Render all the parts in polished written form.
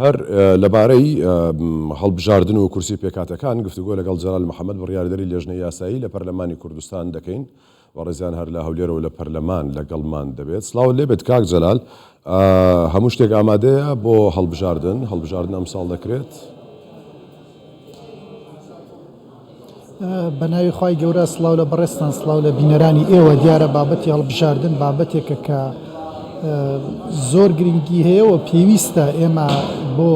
هەر لەبارەی هەڵبژاردن و کورسی پێکهاتەکان گفتوگۆ لەگەڵ جەلال محەمەد بڕیاردەری لێژنەی یاسایی لە پەرلەمانی کوردستان دەکەین. بەڕێزیان هەر لە هەولێرەوە لە پەرلەمان لەگەڵمان دەبێت. سڵاوت لێبێت کاک جەلال. هەموو شتێک ئامادەیە بۆ هەڵبژاردن؟ هەڵبژاردن ئەمساڵ دەکرێت؟ بە ناوی خوای گەورە سڵاو لە بەڕێزتان سڵاو لە بینەرانی ئێوە دیارە بابەتی هەڵبژاردن بابەتێکە کە زۆر گرنگی هەیە و پێویستە ئێمە بۆ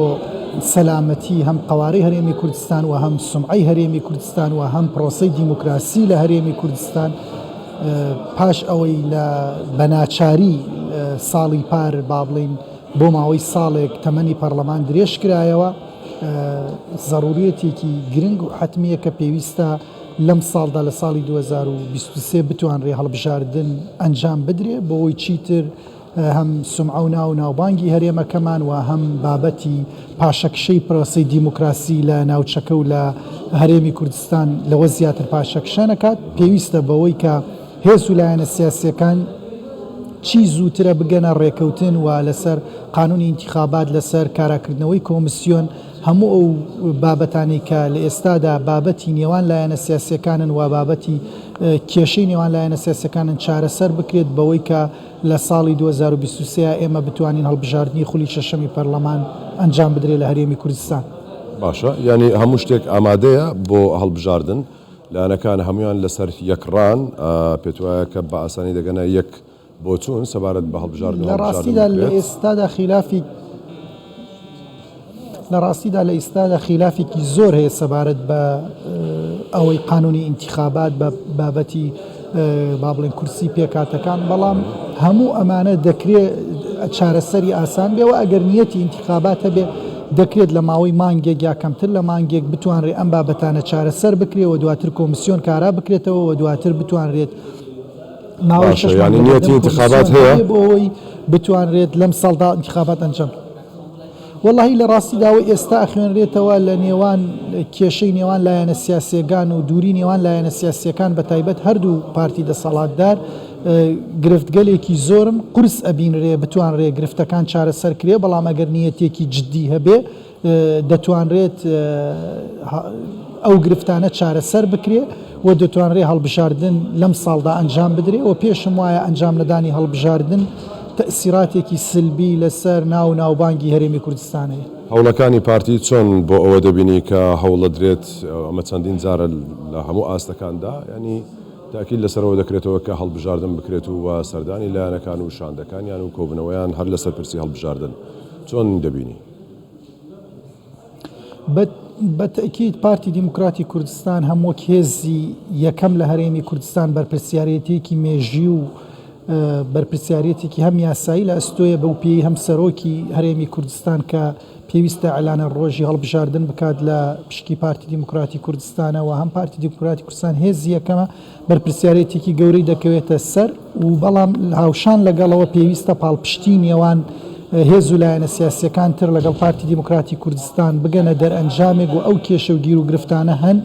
سەلامەتی هەم قوارەی هەرێمی کوردستان و هەم سمعی هەرێمی کوردستان و هەم پرۆسی دیموکراسی لە هەرێمی کوردستان پاش ئەوەی لە بەناچاری ساڵی پار با بڵین بۆ ماوەی ساڵێک تەمەنی پەرلەمان درێژ کرایەوە زەروریەتێکی گرنگ و حەتمیە کە پێویستە لەم ساڵدا لە ساڵی 2023 بتوانرێ هەڵبژاردن ئەنجام بدرێ بۆ ئەوەی چیتر هەم سومعە و ناو و ناوبانگی هەرێمەکەمان و هەم بابەتی پاشەکشەی پرۆسەی دیموکراسی لە ناوچەکە و لە هەرێمی کوردستان لەوە زیاتر پاشەکشە نەکات پێویستە بەوەی کە هێز و لایەنە سیاسیەکان چی زووترە بگەنە ڕێکەوتن و لەسەر قانونی ئینتیخابات لەسەر کاراکردنەوەی کۆمسیۆن هەموو ئەو بابەتانەی کە لە ئێستادا بابەتی نێوان لایەنە سیاسیەکانن و بابەتی کێشەی نێوان لایەنە سیاسیەکانن چارەسەر بکرێت بەوەی کە لە ساڵی 2023 ئێمە بتوانین هەڵبژاردنی خولی شەشەمی پەرلەمان ئەنجام بدرێت لە هەرێمی کوردستان. باشە یانی هەموو شتێک ئامادەیە بۆ هەڵبژاردن؟ لایەنەکان هەموویان لەسەر یەک ڕان، پێتوایە کە بە ئاسانی دەگەنە یەک بۆچوون سەبارەت بە هەڵبژاردن و لە هەڵبژاردن ڕاستیدا لە بکرێت؟ ئێستادا خیلافی لە ڕاستیدا لە ئیستادا خیلافێکی زۆر هەیە سەبارەت بە ئەوەی قانونی ئینتیخابات بە بابەتی با بڵێن کورسی پێکهاتەکان بەڵام هەموو ئەمانە دەکرێت چارەسەری ئاسان بێ و ئەگەر نیەتی ئینتیخابات هەبێ دەکرێت لە ماوەی مانگێک یا کەمتر لە مانگێک بتوانرێت ئەم بابەتانە چارەسەر بکرێ و دواتر کۆمسیۆن کارا بکرێتەوە و دواتر بتوانرێت ماوەی باشە شەش مانگ یانی لە نیەتی بەردەم ئینتخابات کۆمسیۆن هەیە؟ هەبێ بۆ ئەوەی بتوانرێت لەم ساڵدا ئینتخابات ئەنجام وەڵاهی لە ڕاستیدا ئەوەی ئێستا ئەخوێنرێتەوە لە نێوان کێشەی نێوان لایەنە سیاسیەگان و دووری نێوان لایەنە سیاسیەکان بە تایبەت هەردوو پارتی دەسەڵاتدار گرفتگەلێکی زۆرم قورس ئەبینرێ بتوانرێ گرفتەکان چارەسەر کرێ بەڵام ئەگەر نیەتێکی جدی هەبێ دەتوانرێت ئەو گرفتانە چارەسەر بکرێ و دەتوانرێ هەڵبژاردن لەم ساڵدا ئەنجام بدرێ و پێشم وایە ئەنجام نەدانی هەڵبژاردن تەئسیراتێکی سلبی لەسەر ناو و ناوبانگی هەرێمی کوردستان هەیە. هەوڵەکانی پارتی چۆن بۆ ئەوە دەبینی کە هەوڵدەدرێت، ئەمە چەندین جارە لە هەموو ئاستەکاندا یانی تاکید لەسەر ئەوە دەکرێتەوە کە هەڵبژاردن بکرێت و سەردانی لایەنەکان و شاندەکانیان و کۆبوونەوەیان هەر لەسەر پرسی هەڵبژاردن چۆن دەبینی؟ بە تەئکید پارتی دیموکراتی کوردستان هەم وەک هێزی یەکەم لە هەرێمی کوردستان بەرپرسیارێتیەکی مێژووی و بەرپرسیارێتێکی هەم یاسایی لە ئەستۆیە بەو پێی هەم سەرۆکی هەرێمی کوردستان کە پێویستە ئیعلانە ڕۆژی هەڵبژاردن بکات لە پشکی پارتی دیموکراتی کوردستانەوە هەم پارتی دیموکراتی کوردستان هێزی یەکەمە بەرپرسیارێتیکی گەورەی دەکەوێتە سەر و بەڵام هاوشان لەگەڵەوە پێویستە پاڵپشتی نێوان هێز و لایەنە سیاسیەکان تر لەگەڵ پارتی دیموکراتی کوردستان بگەنە دەرئەنجامێک و ئەو کێشە و گیروگرفتانە هەن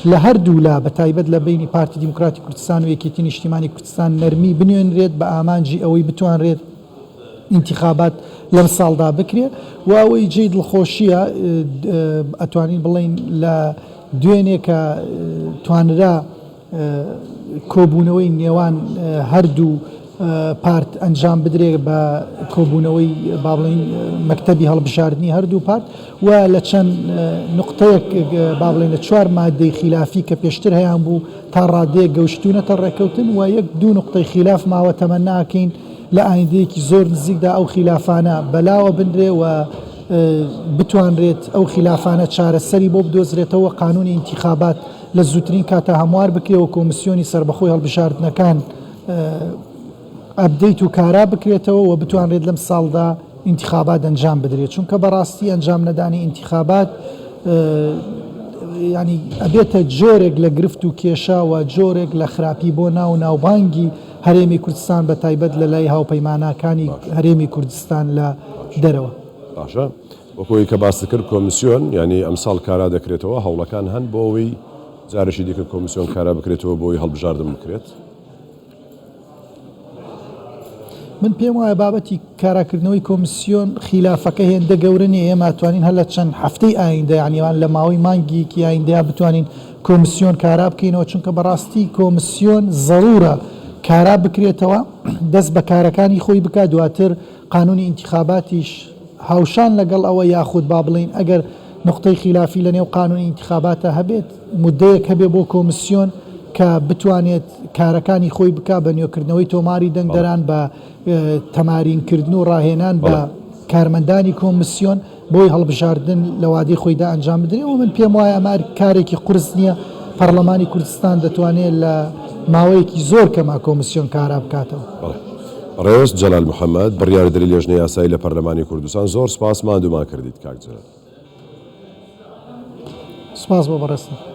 لە هەردوولا بە تایبەت لە بەینی پارتی دیموکراتی کوردستان و یەکێتی نیشتیمانی کوردستان نەرمی بنوێنرێت بە ئامانجی ئەوەی بتوانرێت ئینتیخابات لەم ساڵدا بکرێ و ئەوەی جێی دڵخۆشیە ئەتوانین بڵێین لە دوێنێ کە توانرا کۆبوونەوەی نێوان هەردوو پارت ئەنجام بدرێ بە کۆبوونەوەی با بڵێین مەکتەبی هەڵبژاردنی هەردوو پارت و لە چەند نوقتەیەک با بڵێین لە چوار مادەی خیلافی کە پێشتر هەیان بوو تا ڕادەیەک گەوشتوونەتە ڕێککەوتن و یەک دوو نوقتەی خیلاف ماوە تەمەنا ئەکەین لە ئایندەیەکی زۆر نزیکدا ئەو خیلافانە بەلاوە بنرێ و بتوانرێت ئەو خیلافانە چارەسەری بۆ بدۆزرێتەوە قانونی ئینتیخابات لە زووترین کاتا هەموار بکرێ و کۆمسیۆنی سەربەخۆی هەڵبژاردنەکان update و کارا بکرێتەوە و بتوانرێت لەم ساڵدا ئینتیخابات ئەنجام بدرێت چونکە بەڕاستی ئەنجام نەدانی ئینتیخابات ینی ئەبێتە جۆرێک لە گرفت و کێشە و جۆرێک لە خراپی بۆ ناو ناوبانگی هەرێمی کوردستان بە تایبەت لە لای هاوپەیمانەکانی هەرێمی کوردستان لە دەرەوە. باشە وەکو ئەوەی کە باست کرد کۆمسیۆن یانی ئەمساڵ کارا دەکرێتەوە هەوڵەکان هەن بۆ ئەوەی جارێکی دیکە کۆمسیۆن کارا بکرێتەوە بۆ ئەوەی هەڵبژاردن بکرێت؟ من پێم وایە بابەتی کاراکردنەوەی کۆمسیۆن خیلافەکە هێندە گەورە نییە، ئێمە ئەتوانین هەر لە چەند هەفتەی ئایندە یانی یان لە ماوەی مانگێکی ئایندەیا بتوانین کۆمسیۆن کارا بکەینەوە، چونکە بەڕاستی کۆمسیۆن زەرورە کارا بکرێتەوە دەست بە کارەکانی خۆی بکات، دواتر قانونی ئینتیخاباتیش هاوشان لەگەڵ ئەوە یاخود با بڵێین ئەگەر نوقتەی خیلافی لە نێو قانونی ئینتیخاباتا هەبێت مودەیەک هەبێت بۆ کۆمسیۆن کە بتوانێت کارەکانی خۆی بکا بە نوێکردنەوەی تۆماری دەنگدەران بە تەمارین کردن و ڕاهێنان بە کارمەندانی کۆمسیۆن بۆی هەڵبژاردن لە وادەی خۆیدا ئەنجام بدرێ و من پێم وایە ئەمە کارێکی قورس نییە پەڕلەمانی کوردستان دەتوانێت لە ماوەیەکی زۆر کەما کۆمسیۆن کارا بکاتەوە. بەڵێ. بەڕێز جەلال محەمەد، بڕیاردەری لێژنەی یاسایی لە پەرلەمانی کوردستان، زۆر سپاس ماندوومان کردیت کاک جەلال. سپاس بۆ بەڕێزتان.